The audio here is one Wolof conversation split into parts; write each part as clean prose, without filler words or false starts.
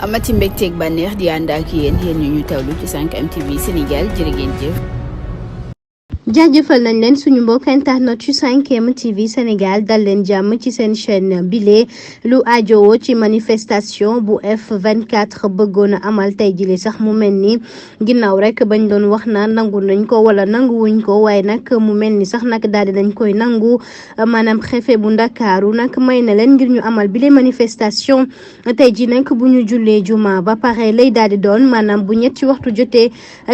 amati mbégteeg bànneex di ànd ak yéen ñu tawlu ci 5M TV Sénégal jërë ngeen jëf. jaajëfal nañ leen suñu mbokk internet ci 5M TV Sénégal dal leen jàmm ci seen chaîne bile lu ajowoo ci manifestation bu F24 bëggoon a amal tey jile sax mu mel ni ginnaaw rek bañ doon wax na nangu nañ ko wala nanguwuñ ko waaye nag mu mel ni sax nag daal di nañ koy nangu maanaam préfet bu Ndakaaru nag may na leen ngir ñu amal bile manifestation tey ji nag bu ñu jullee juma ba pare lay daal di doon maanaam bu ñetti waxtu jotee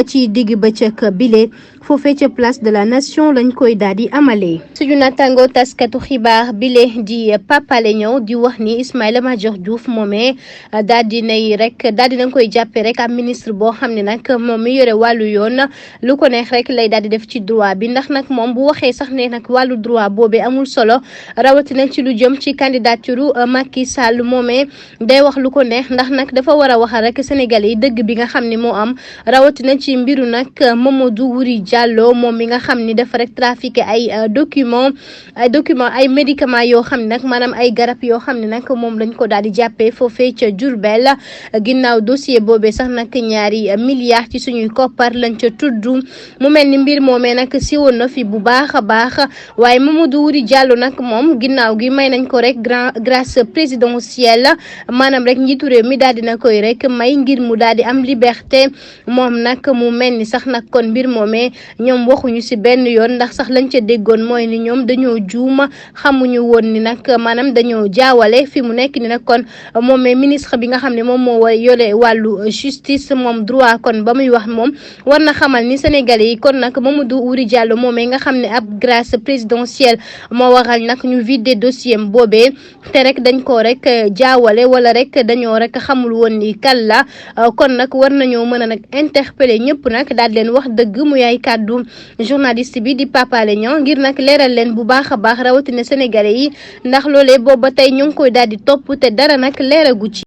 ci digg bëccëg bile foofee ca place de la nation lañ koy daal di amalee. suñu naataango taskatu xibaar bile di Pape Alé Niang di wax ni Ismaïla Madior Diouf moomee daal di nañ koy jàppee rek am ministre boo xam ne nag moom mi yore wàllu yoon lu ko neex rek lay daal di def ci droit bi ndax nag moom bu waxee sax ne nag wàllu droit boobee amul solo rawatina ci lu jëm ci candidature Macky Sall moomee day wax lu ko neex ndax nag dafa war a waxal rek Sénégalais yi dëgg bi nga xam ne moo am rawatina ci mbiru nag Mamadou Wuri Diallo moom mi nga xam ni dafa rek trafiqué ay document ay médicaments yoo xam ne nag maanaam ay garab yoo xam ne nag moom lañ ko daal di jàppee foofee ca Diourbel ginnaaw dossier boobee sax nag ñaari milliards ci suñuy koppar lañ ca tudd mu mel ni mbir moomee nag siwoon na fi bu baax a baax waaye Mamadou Wuri Diallo nag moom ginnaaw gi may nañ ko rek grâce présidentielle maanaam rek njiitu réew mi daal dina koy rek may ngir mu daal di am liberté moom nag mu mel ni sax nag kon mbir moomee ñoom waxuñu ci benn yoon ndax sax lañ ca déggoon mooy ni ñoom dañoo juuma xamuñu woon ni nag maanaam dañoo jaawale fi mu nekk ni nag kon moom ministre bi nga xam ne moom moo yore wàllu justice moom droit kon ba muy wax moom war na xamal ni sénégalais yi kon nag Mamadou Wuri Diallo moomee nga xam ne ab grâce présidentielle moo waral nag ñu vider dossier boobee te rek dañ koo rek jaawale wala rek dañoo rek xamul woon ni kan la kon nag war nañoo mën a nag interpeller ñëpp nag daal leen wax dëgg mu yaay kàddu journaliste bi di Pape Alé Niang ngir nag leeral leen bu baax a baax rawatina sénégalais yi ndax loolee boobu ba tey ñu ngi koy daal di topp te dara nag leeragu ci.